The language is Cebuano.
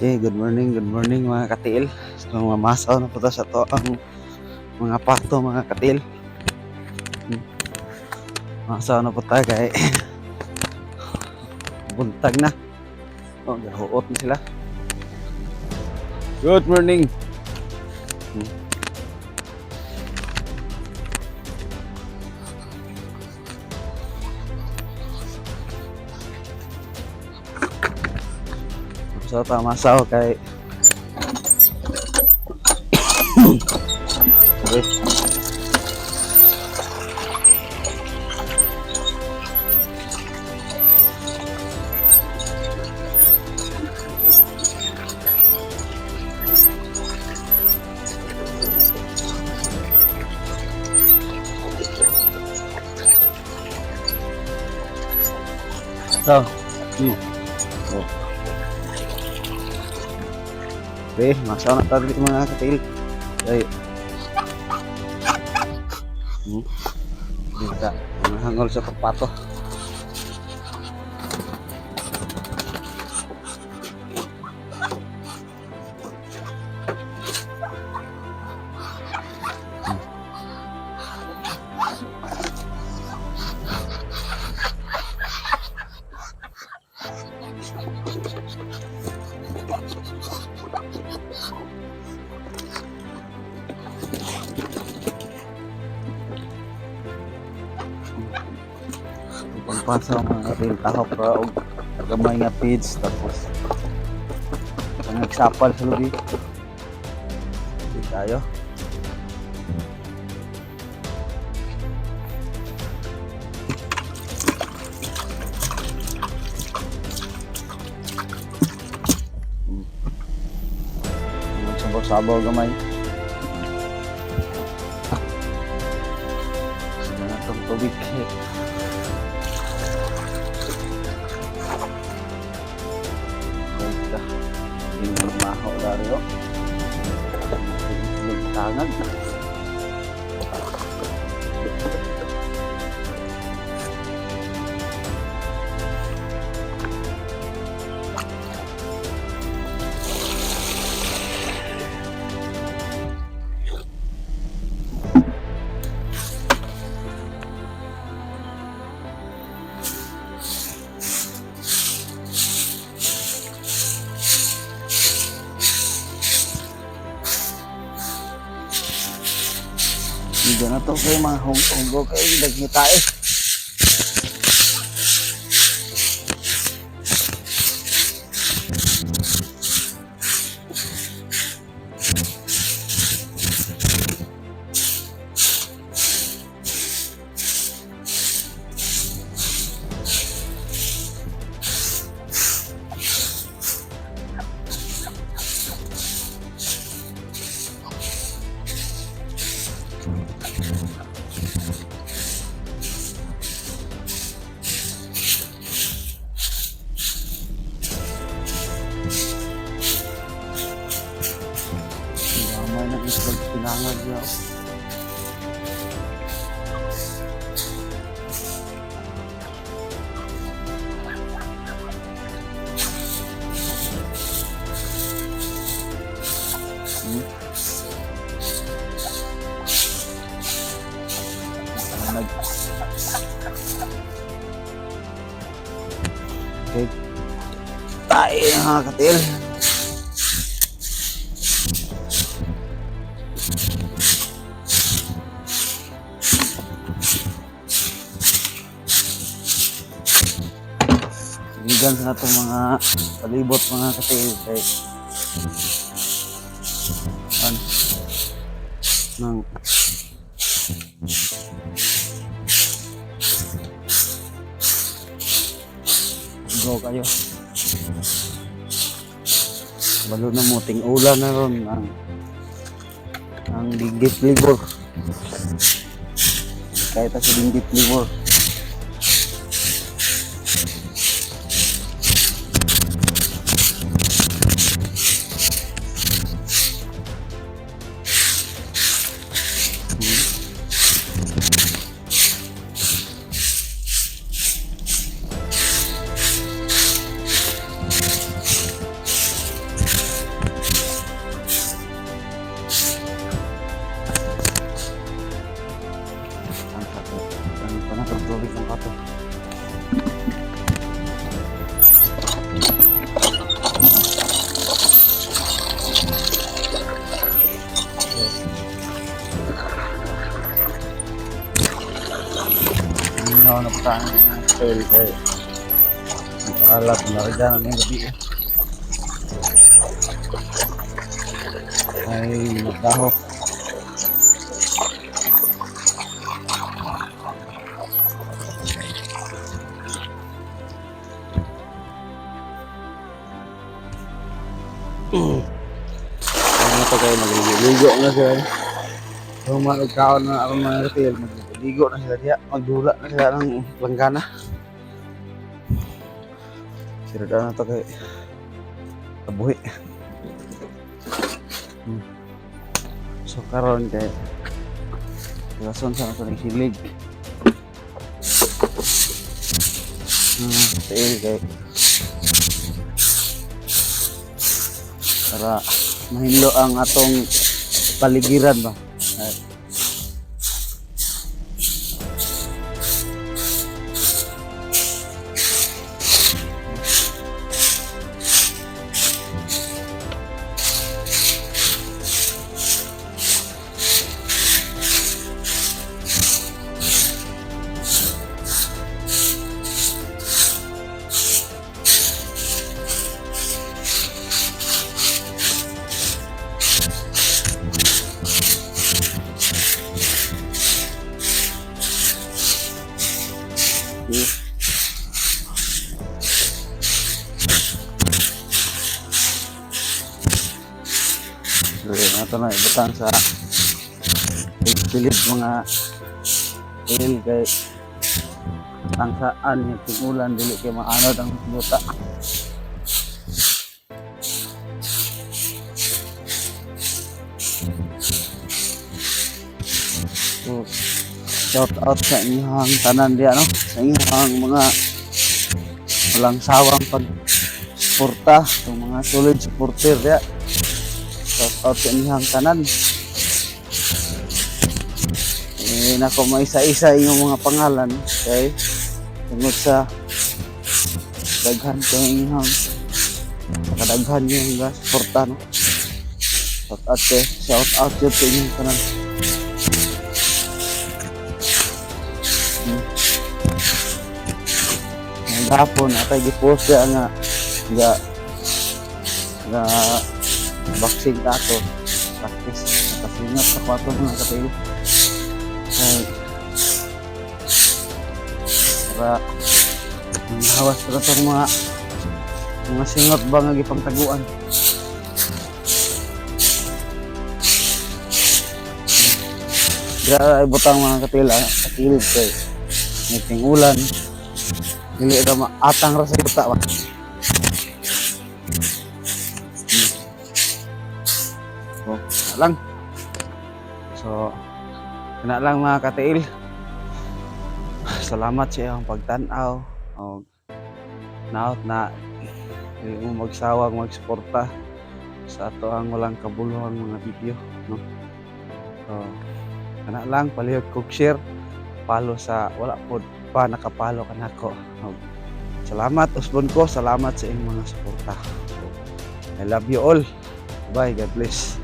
Okay, good morning, mga katiil. So, mamasaw na po ta sa to ang mga pato, mga katiil. Masaw na po tayo kay buntag na. Oh, gahuot na sila. Good morning. So, ta masaw kay. Okay. So, Oh. Okay, masaw na tayo dito, mga katiil. Ay. Dito, mga hangol sa papato. Pagpasa, mga katiil, tahok ra og gamay nga feeds, tapos ang nagsapal sa lubi. Hindi tayo. Nagsabaw-sabaw gamay. Sige na itong tubig. Wait ka. Hindi na lumaho dari oh. Lugtangag. Hindi na to kayo mga hunggo kayo dagngita eh. Gamay na itlog pinangag niya. Nag. Okay. Tayo na, mga katil. Siligan sa natong mga palibot, mga katil, kay an nang go kayo. Balo na mo ting ulan na ron ang dinggit flavor. Kahit sa dinggit flavor. Butang ng trail kay nagkalat na rin ng gabi eh. Ay, nagdahok. Ano pa kayo, magligo na sila. Kung magkaon na ako mga retail, magligo na sila diya. Magdula na sila ng langgana. Sira na to kay kabuhi. So karon kay rason sa ato naghilig. Tiil kay para mahinlo ang atong paligiran ba. Ay. So, yun, ato na ibutang sa pilit mga tiil kay ang saan yung tingulan, dili kay maanod ang yuta. So, shout out sa inyong tanan diya, no? Sa inyong mga walang sawang pag suporta, sa mga solid supporter diya. Shout out sa inyong tanan. Eh, nako maisa-isa inyong mga pangalan kay tungod sa daghan kay inyong kadaghan yung ga suporta, no? Shout out kay, shout out yun sa inyong tanan. Ngayong hapon atay gipost siya nga ga ga boxing ta ato practice. Nakasingat ako ato mga kapil ay para hawas ra tong mga singot ba nga gipangtaguan. Dira ay butang mga kapil sa kilid kay may ulan, dili ra maatang ra sa yuta ba. So, na lang. So, kana lang mga katiil. Salamat sa iyong pagtan-aw. Og naot na dili mo magsawang magsuporta sa ato ang walang kabuluhang mga video, no? So, kana lang, palihog kog share, follow sa wala pod pa nakapalo kanako. Og salamat usbon ko, salamat sa inyong mga suporta. I love you all. Bye, God bless.